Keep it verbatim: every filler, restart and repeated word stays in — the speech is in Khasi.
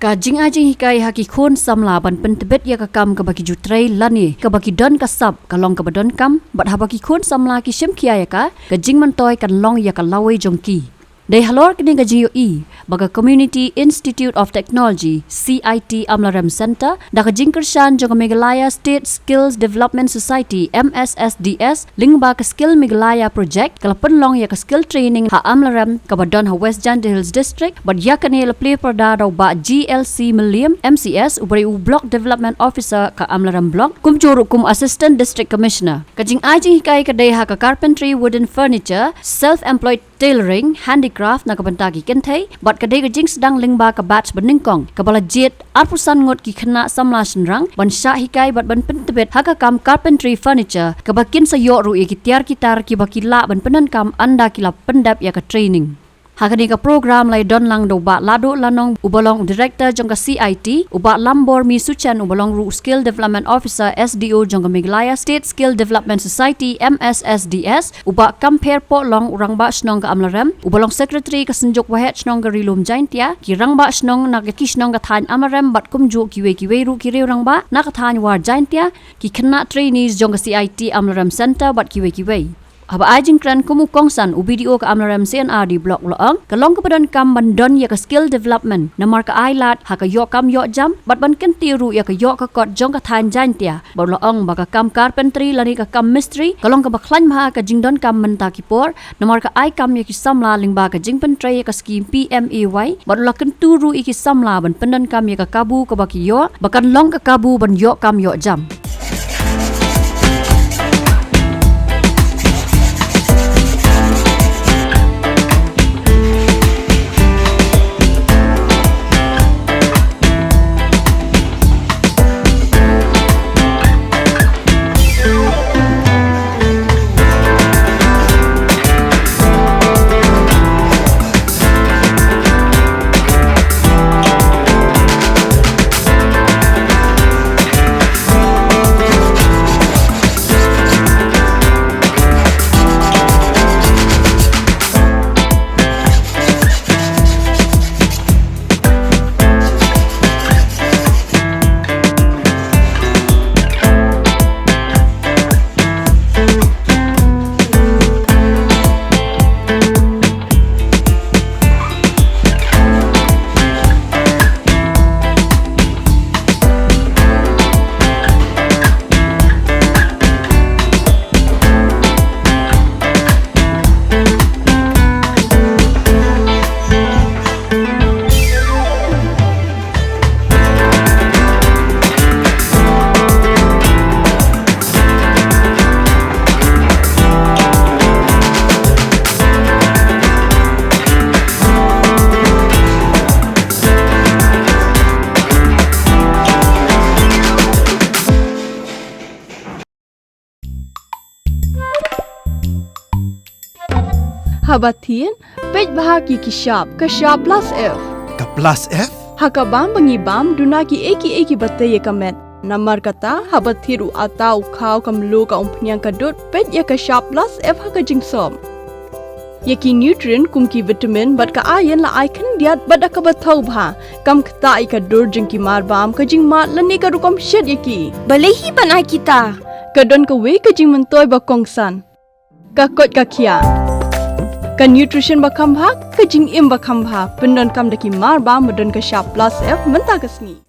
Ka jingai jinghikai ha ki khun samla ban pyntbit ïa ka kam kaba ki ju trei lane kaba ki don ka sap ka long kaba donkam, bad haba ki khun samla ki shim khia ïa ka, ka jingmyntoi kan long ïa ka lawei jong ki. Dei halor kane ka jingïohi ba ka Community Institute of Technology, C I T Amlarem Centre, da ka jingkyrshan jong ka Meghalaya State Skills Development Society, M S S D S, lyngba ka Skill Meghalaya Project, ka la pynlong ïa ka skill training ha Amlarem kaba don ha West Jaintia Hills District, bad ïa kane la plie pyrda da u Bah G L C Mylliem, M C S, uba dei u Block Development Officer ka Amlarem Block, kumjuh ruh kum Assistant District Commissioner. Ka jingai jinghikai ka dei ha ka carpentry, wooden furniture, self-employed tailoring, handicraft na ka bynta ki kynthei, bad ka dei ka jingsdang lyngba ka batch ba nyngkong kaba la jied arphew san ngut ki khynnah samla shynrang ban shah hikai bad ban pyntbit ha ka kam carpentry furniture, kaba kin sa ïoh ruh ïa ki tiar ki tar kiba ki lah ban pyndonkam ynda ki la pyndep ïa ka training. Ha kane ka program la ïadon lang da u Bah Lahduh Lanong uba long u Director jong ka C I T, u Bah Lambor Misuchen uba long ruh u Skill Development Officer, S D O jong ka Meghalaya State Skill Development Society, M S S D S, u Bah Kampher Pohlong, u Rangbah Shnong ka Amlarem, uba long Secretary ka Synjuk Waheh Shnong ka Ri Lum Jaintia, ki rangbah shnong na ki shnong ka thaiñ Amlarem bad kumjuh kiwei kiwei ruh ki riew rangbah na ka thaiñ War Jaintia, ki khynnah trainees jong ka C I T Amlarem Centre bad kiwei kiwei. Haba ai jingkren kum u kongsan, u B D O ka Amlarem C and R D Block u la ong, ka long kaba donkam ban don ïa ka skill development, namar ka ai lad ha ka ïoh kam ïoh jam, bad ban kyntiew ruh ïa ka ïoh ka kot jong ka thaiñ Jaintia. Bad u la ong ba ka kam carpentry lane ka kam mistri ka long kaba khlaiñ bha ha ka jingdonkam mynta ki por, namar ka ai kam ïa ki samla lyngba ka jingpyntrei ïa ka skim P M A Y, bad u la kyntu ruh ïa ki samla ban pyndonkam ïa ka kabu kaba ki ïoh, ba kan long ka kabu ban ïoh kam ïoh jam. Haba thied, peit bha ïa ki shap, ka shap plus F. Ka plus F? Ha ka bam ba ngi bam, duna kiei kiei kiba tei ïa ka met. Namar kata, haba thied u atta, u khaw, ka mluh, ka umphniang, ka dud, peit ïa ka shap plus F ha ka jingsop. Ïa ki nutrient kum ki vitamin bad ka iron la ai khyndiat bad da kaba thaw bha. Kam ktah ïa ka dur jong ki marbam, ka jingmad lane ka rukom shet ïa ki. Balei hi ban ai kita? Ka don kawei ka jingmyntoi ba kongsan. Ka koit ka khiah. Ka nutrition ba kham bha, ka jingim ba kham bha. Pyndonkam da ki marbam ba don ka shap plus F mynta ka sngi.